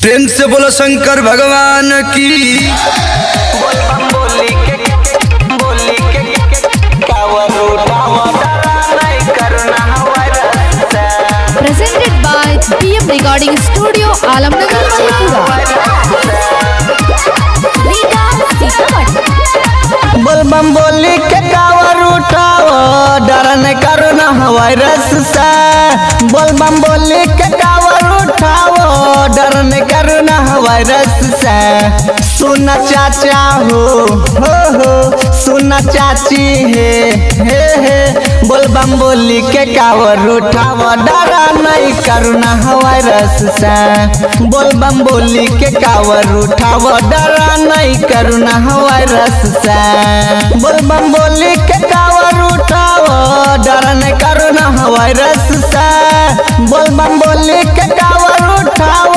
प्रेम से बोलो शंकर भगवान की। Presented by PM Recording Studio, Alamnagar, Madhepura. बोल बम बोली के कावर उठाओ, डरन करुणा वायरस से। बोल बम बोली के कावर उठाओ, डरन करुणा वायरस से। सुना चाचा हो सुना चाची हे हे हे। बोल बम बोली के कावर उठाओ, डरा नहीं करुणा वायरस से। बोल बम बोली के कावर उठाओ, डरा नहीं करुणा वायरस से। बोल बम बोली के कावर उठाओ, डरन करुणा वायरस से। बोल बम बोली के कावर उठाओ,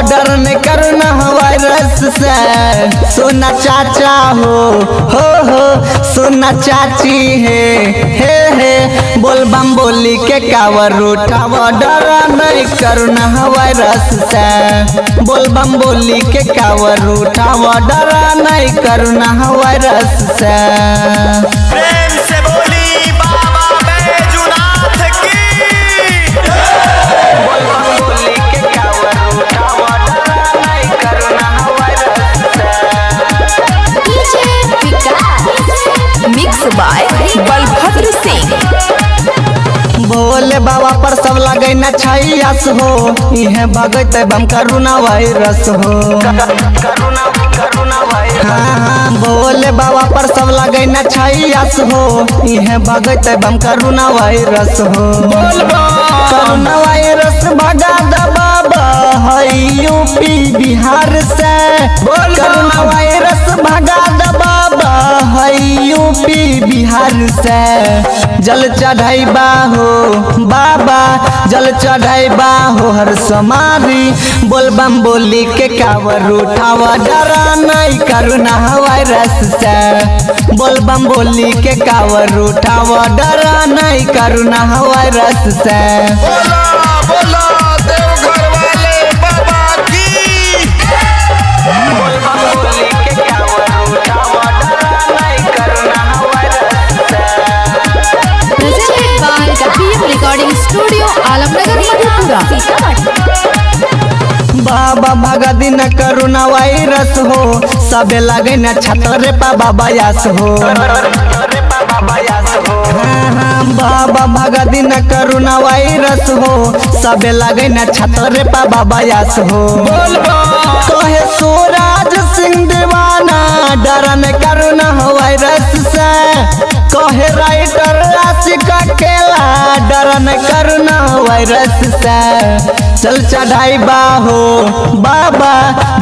डरन करुणा वायरस से। सुना चाचा हो सुना चाची हे हे हे। बोल बम बोली के कावर उठाओ, डरा नहीं करुणा वायरस से। बोल बम बोली के कावर उठाओ, डरा नहीं करुणा वायरस से। प्रेम से बोली बाबा बैजूनाथ की। बोल बम बोली के कावर उठाओ, डरा नहीं करुणा वायरस से। DJ Vikas. Mix by Balbhadra Singh. Bhole बाबा पर सब लगे न छैयास हो, इहे भगत बम करुणा वायरस हो। हाँ हाँ, भोले बाबा पर सब लगे न छैयास हो, इहे भगत बम करुणा वायरस हो। करुणा वायरस भगा द बाबा है यूपी बिहार से। करुणा वायरस भगा द बाबा है यूपी बिहार से। जल चढ़ाइबा हो बाबा, जल चढ़ाइबा हो हर समारी। बोल बम बोली के कावर उठावा, डरा नहीं करुणा वायरस से। बोल बम बोली के कावर उठावा, डरा नहीं करुणा वायरस से। बोला बोला देवघर वाले बाबा की। बोल बम बोली के कावर उठावा, डरा नहीं करुणा वायरस से। Presented by PM Recording Studio, Alamnagar, Madhepura. बाबा भगा दिन करुणा वायरस हो, सबे लगे न छतरे पा बाबा यास हो। हाँ हाँ, बाबा भगा दिन करुणा वायरस हो, सबे लगे न छतरे पा बाबा यास हो। कहे सूरज सिंह दीवाना, डरन करुणा वायरस से। कहे राइटर आशिक अकेला, डरन करुणा वायरस से। जल चढ़ाइबा हो बाबा,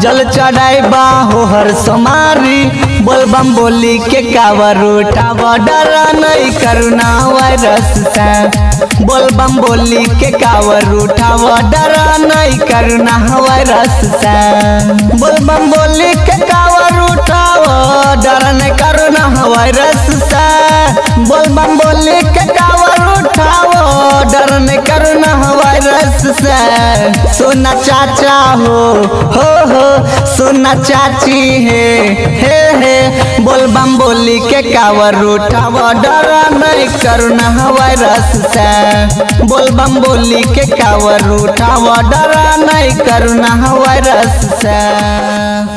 जल चढ़ाइबा हो हर सोमारी। बोल बम बोली के कावर उठावा, डरा नहीं करुणा वायरस से। बोल बम बोली के कावर उठावा, डरा नहीं करुणा वायरस से। बोल बम बोली के कावर उठावा, डरन करुणा वायरस से। बोल बम बोली के कावर उठावा, डरन करुणा वायरस से। सुना चाचा हो सुना चाची हे हे हे। बोल बम बोली के कावर उठावा, डरा नहीं करुणा वायरस से। बोल बम बोली के कावर उठावा, डरा नहीं करुणा वायरस से।